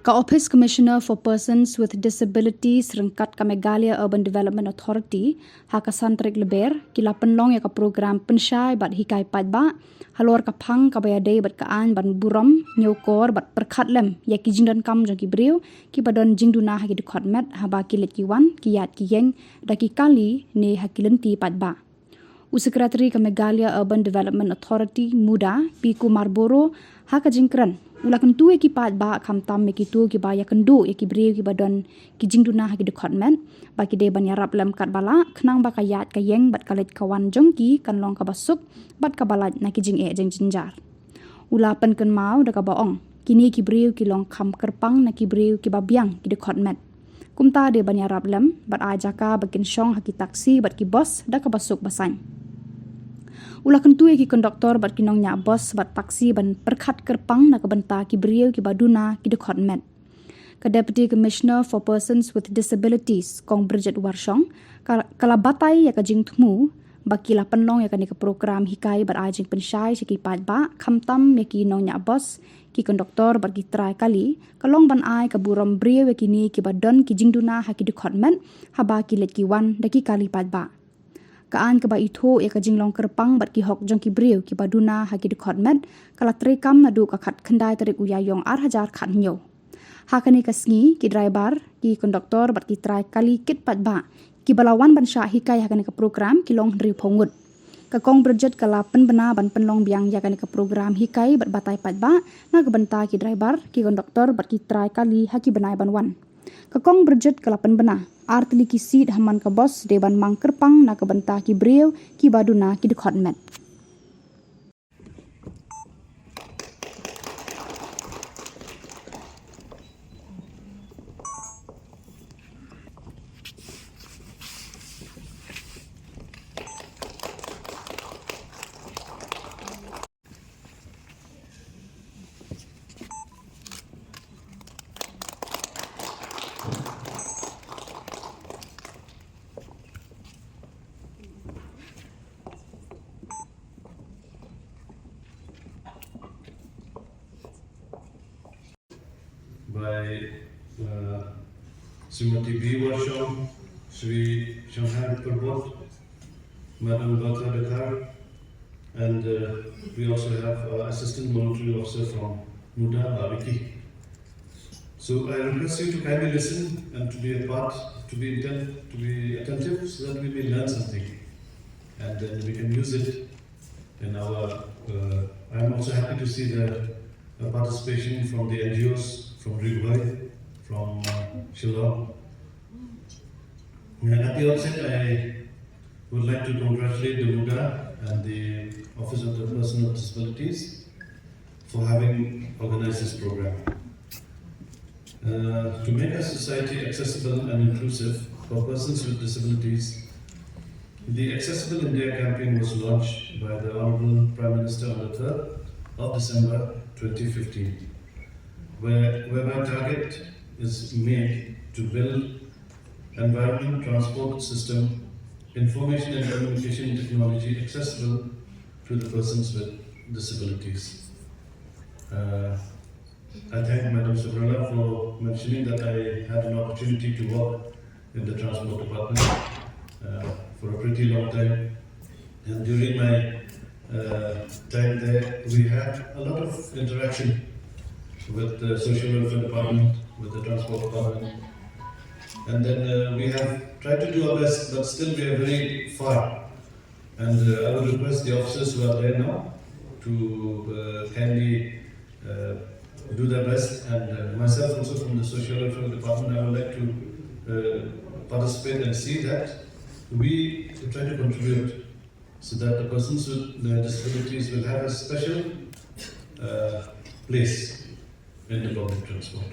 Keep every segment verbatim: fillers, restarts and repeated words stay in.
Ka Office Commissioner for Persons with Disabilities ryngkat ka Meghalaya Urban Development Authority, ha ka san tarik Lber, ki la pynlong ïa ka program pynshai bad hikai paidbah halor ka phang kaba ïadei bad ka aiñ ban burom, ñiewkor bad pyrkhat lem ïa ki jingdonkam jong ki briew kiba don jingduna ha ki dkhot met, haba ki leit ki wan, ki ïaid ki ïeng da ki kali ne ha ki lynti paidbah. U Secretary ka Meghalaya Urban Development Authority, MUDA, P Kumar Boro, ha ka jingkren u la kyntu ïa ki paidbah, khamtam ïa kito kiba ïakynduh ïa ki briew kiba don ki jingduna ha ki dkhot met, ba ki dei ban ïarap lem katba lah, khnang ba ka ïaid ka ïeng bad ka leit ka wan jong ki kan long kaba suk bad kaba lait na ki jingeh jingjynjar. U la pynkynmaw da kaba ong, kine ki briew ki long kham kyrpang na ki briew kiba biang ki dkhot met. Kumta dei ban ïarap lem bad ai jaka ba kin shong ha ki taksi bad ki bos da kaba suk ba saiñ. U la kyntu ïa ki konduktor bad ki nongñiah bos bad taksi ban pyrkhat kyrpang na ka bynta ki briew kiba duna ki dkhot met. Ka Deputy Commissioner for Persons with Disabilities, Kong Bridget Warshong, ka, ka la batai ïa ka jingthmu ba ki la pynlong ïa kane ka program hikai bad ai jingpynshai sha ki paidbah, khamtam ïa ki nongñiah bos, ki konduktor bad ki trai kali, ka long ban ai ka burom briew ïa kine kiba don ki jingduna ha ki dkhot met, haba ki leit ki wan da ki kali paidbah. Ka aiñ kaba ithuh ïa ka jinglong kyrpang bad ki hok jong ki briew kiba duna ha ki dkhot met, ka la treikam naduh ka khatkhyndai tarik u Ïaïong ar hajar khathynñiew. Ha kane ka sngi, ki driver, ki konduktor bad ki trai kali kit paidbah kiba la wan ban shah hikai ha kane ka program ki long hynriewphew ngut. Ka Kong Bridget ka la pynbna ban pynlong biang ïa kane ka program hikai bad batai paidbah na ka bynta ki driver, ki konduktor bad ki trai kali ha ki bnai ban wan. Ka Kong Bridget ka la pynbna, ar tylli ki seat ha man ka bos dei ban mang kyrpang na ka bynta ki briew kiba duna ki dkhot met. By, uh, Srimati B Warshong, Shri Shanghan Purbot, Madam Bertha Dkhar, and, uh, we also have, uh, Assistant Monitoring Officer from MUDA, Bah Vicky. So I request you to kindly listen and to be a part, to be intent, to be attentive, so that we may learn something, and then we can use it in our, uh, I'm also happy to see the, uh, participation from the N G Os from Ri Bhoi, from, uh, Shillong. And at the outset, I would like to congratulate the MUDA and the Office of the Person with Disabilities for having organized this program. Uh, to make our society accessible and inclusive for persons with disabilities, the Accessible India campaign was launched by the Honorable Prime Minister on the third of December twenty fifteen, where, whereby target is made to build environment, transport system, information and communication technology accessible to the persons with disabilities. Uh, I thank Madam Subrala for mentioning that I had an opportunity to work in the transport department, uh, for a pretty long time. And during my, uh, time there, we had a lot of interaction with the social welfare department, with the transport department. And then, uh, we have tried to do our best, but still we are very far. And, uh, I would request the officers who are there now to, uh, kindly, uh, do their best. And, uh, myself also from the social welfare department, I would like to, uh, participate and see that we try to contribute so that the persons with the disabilities will have a special, uh, place in the public transport.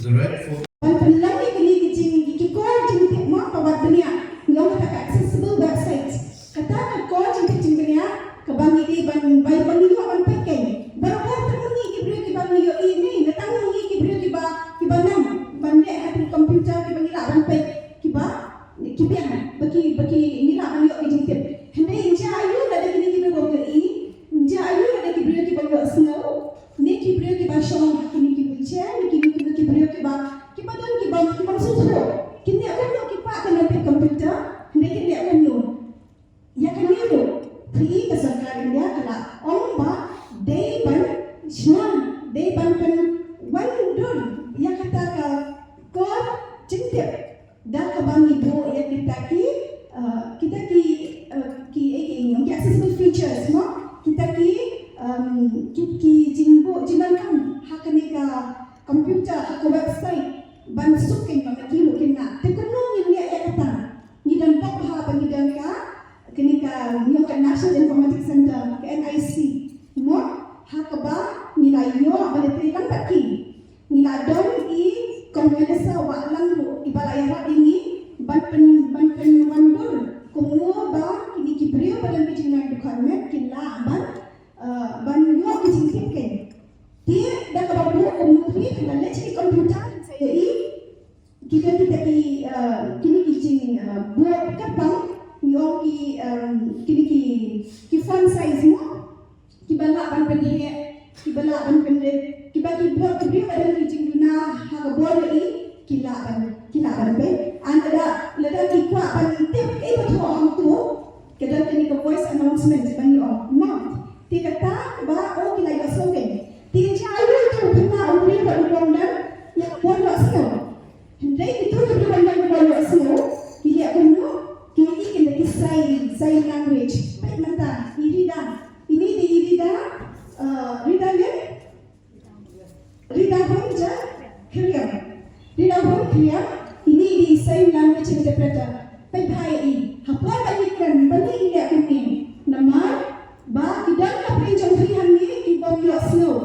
The right for Ban pynlong ïa kine ki jing, ki kor jingtip mo, ba wat dunia, long kata ka accessible website. Kata ka kor jingtip jingdunia, kaba ngi dei ban, ban, ban ïoh ban peit kein. Barabor tang ngi ki briew kiba ngi ïohi ne, ne tang ngi ki briew kiba, kiba nang ban leh ha ki computer kiba ngi lah ban peit, kiba, ki biang, ba ki, ba ki ngi lah ban ïoh ki jingtip. Hynrei ynja aiu lada kine ki briew ba ïohi, ynja aiu lada ki briew kiba ïohsngew, ne ki briew kiba shu Ïa kata ka kor jingtip da kaba ngi buh ïa kita ki, uh, kita ki, uh, ki, eh, ki, ki accessible features, mo? Kita ki, um, ki, ki jingbuh jingdonkam ha kane ka computer, ha ka website, ban suk kein ba ki ruh kin nang. Te kumno ngin leh ïa kata? Ngi dang pop ha ba ngi dang ka, kane ka, ngi ong ka National Informatics Center, ka N I C, mo? Ha kaba ngi la ïoh ba la trei lang bad ki. Ngi la don i Kong Melissa Wahlang ruh iba la ïarap ïa ngi ban pyn, ban pynwandur kumno ba kine ki briew ba don ka jingnang dkhot met kin lah ban, eh, ban ïoh ka jingtip kein. Te da kaba buh kumno phi, kaba leh ki computer sa ïohi kita, kita ki, eh, kine ki jing, eh, buh kyrpang, ngi ong ki, eh, kine ki, ki font size, mo? Kiba lah ban pynheh, kiba lah ban pynrit, kiba ki buh, ki briew ba don ki jingduna ha ka bor ïohi, ki lah ban, ki lah ban peit. Lada, lada ki kwah ban tip kaei ba thoh hangto, ka don kane ka voice announcement ba ngi ong, mo? Te kata ba, oh, ki la ïohsngew kein. Te ïa u, ïa u pynna u briew ba u long dang ïa ka bor ïohsngew. Hynrei kito ki briew ba ïoh, ba ïohsngew, ki leh kumno? Ki ïohi kein da ki sign, sign language. Peit mynta, i Rida. Ine i dei i Rida, uh, Rida ne? Rida Hon ja Khriam. Rida Hon Khriam, ine i dei i sign language interpreter. Peit bha ïa i. Ha por ba ngi kren, balei i leh kumne? Namar ba ki don ha pdeng jong phi hangne ki bym ïohsngew.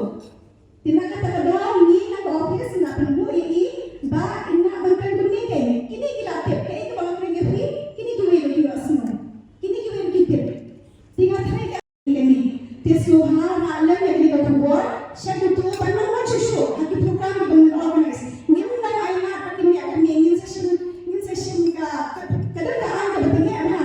Te na kata ka daw ngi na ka office ngi la pynbna ïa i ba i lah ban kren kumne kein. Kine ki la tip, kaei kaba nga kren ïa phi, kine kiwei ruh ki ïohsngew. Kine kiwei ruh ki tip. Te nga tharai ka kane. Te sngewbha, la leh ïa kane ka khubor sha kito ban nang wan shuh shuh ha ki program kiba ngi organize. Ngim nang ai lad ba kine, kine ngin sa shim, ngin sa shim ka, ka, ka dang ka aiñ kaba tyngeh bha.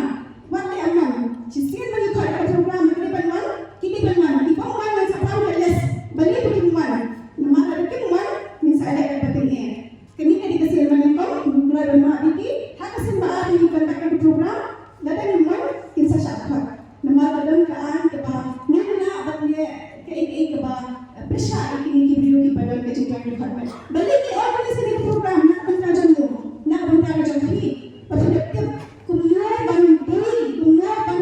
Wat leh amman. Shisien ba ngi khot ka program, kine ban wan, kine ban wan. Ki bym wan, ngin sa pan ka list. Balei ba kim wan? Namar lada kim wan, ngin sa leh kaba tyngeh. Kane ka dei ka sien ba nyngkong, ngi kloi ban map ïa ki. Ha ka sien ba ar ngi conduct ka program, lada ngim wan, kin sa shah khot. Namar ka don ka aiñ kaba ngim lah ban leh kaei kaei kaba, eh, pyrshah ïa kine ki briew kiba don ka jingkhlaiñ dkhot met. Balei ngi organize kane ka program na ka bynta jong u, na ka bynta ka jong phi, ba phin ïoh tip kumno ban deal, kumno ban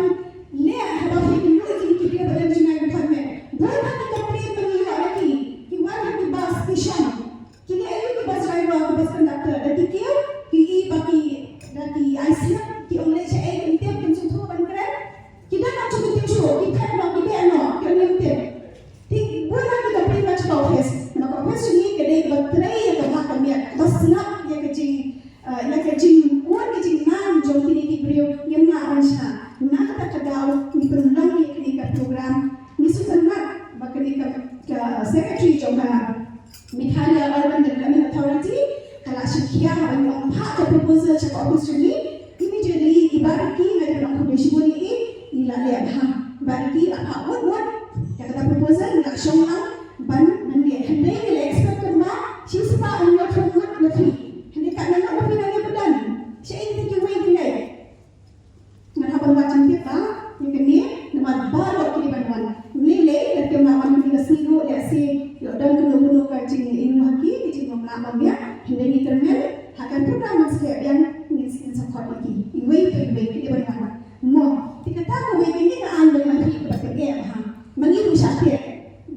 leh haba phi ïoh ïa kine ki briew ba don jingkhlaiñ dkhot met. Bun ha ki complain ba ngi ïoh na ki, ki wan ha ki bus station. Kine aïu ki bus driver, ki bus conductor, da ki kiew, ki i ba ki, da ki ai slip, ki ong leh shaei, kim tip, kim sngewthuh ban kren. Ki don nang shu ki tip shuh, ki phet noh, ki beh noh, ki ong ngim tip. Te bun na ki complain na ka office. Na ka office jong ngi ka dei ba trei ïa ka bha ka miat, ba sngap ïa ka jing, eh, ïa ka jingkut ka jingnam jong kine ki briew, ngim lah ban shah. Na kata ka daw ngi pynlong ïa kane ka program. Ngi sngewthuh ba kane ka, ka secretary jong ka Meghalaya Urban Development Authority ka la shim khia ban ong phah ka proposal sha ka office jong ngi. Immediately i Bah Ricky, nga dei ban ong khublei shibun ïa i, i la leh bha. Bah Ricky la phah wut wut ïa kata proposal, ngi la shong lang ban, ban leh. Hynrei ngi la expect kumba shi spah hynñiew phew ngut na phi. Hynrei katno na phi na ngi ba don. Shaei te kiwei ki leit. Ngan hap ban wad jingtip ba ïa kane, namar baroh ki dei ban wan. Ngi lei lei, lada kim lah wan kane ka sngi ruh, lehse ïoh don kano kano ka jingïainguh ha ki, ki jingmlak bymmiat, hynrei ngi kyrmen ha ka program ban sdang biang ngin, ngin sa khot ïa ki. Iwei pa iwei ki dei ban wan. Mo, te kata kawei kane ka aiñ ba ngi la phi kaba tyngeh bha. Ma ngi ruh shah teh.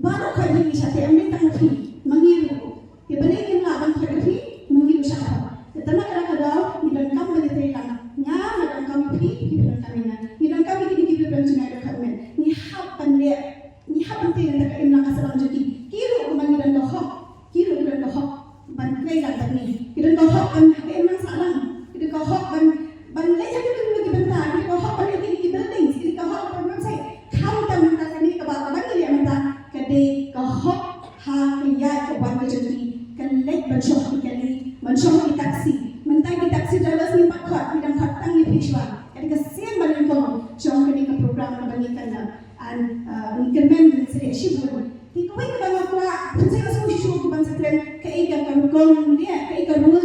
Baroh khoit ngi shah teh, ym dei tang phi. Ma ngi ruh. Te balei kim lah ban khot ïa phi, ma ngi ruh shah khot. Te tang na kata ka daw, ngi donkam ban ïatrei lang. Nga nga donkam ïa phi, phi phi donkam ïa nga. Ngi donkam ïa kine ki briew ba don jingngeit dkhot met. Ngi hap ban leh, ngi hap ban trei na ka imlang ka sahlang jong ki. Ki ruh kumba ngi don ka hok, ki ruh ki don ka hok ban trei lang bad ngi. Ki don ka hok ban ha ka imlang sahlang. Ki don ka hok ban, ban leit ha kino kino ki bynta. Ki don ka hok ban leit ha kine ki buildings. Ki don ka hok ban website. Khamtam mynta kane kaba, kaba ngi leh mynta ka dei ka hok ha ka ïaid ka wan ka jong ki, ka leit ban shong ha ki kali, ban shong ha ki taxi. Mynta ki taxi drivers ngim pat khot, ngi dang khot tang ïa phi shuwa. Ka dei ka sien ba nyngkong jong kane ka program kaba ngi kynnoh. And, uh, ngi kyrmen ngi sa leh shibun. Te kawei kaba nga kwah, pynshai ba sngewsih shuh ban sa kren kaei ka rukom ne kaei ka rukom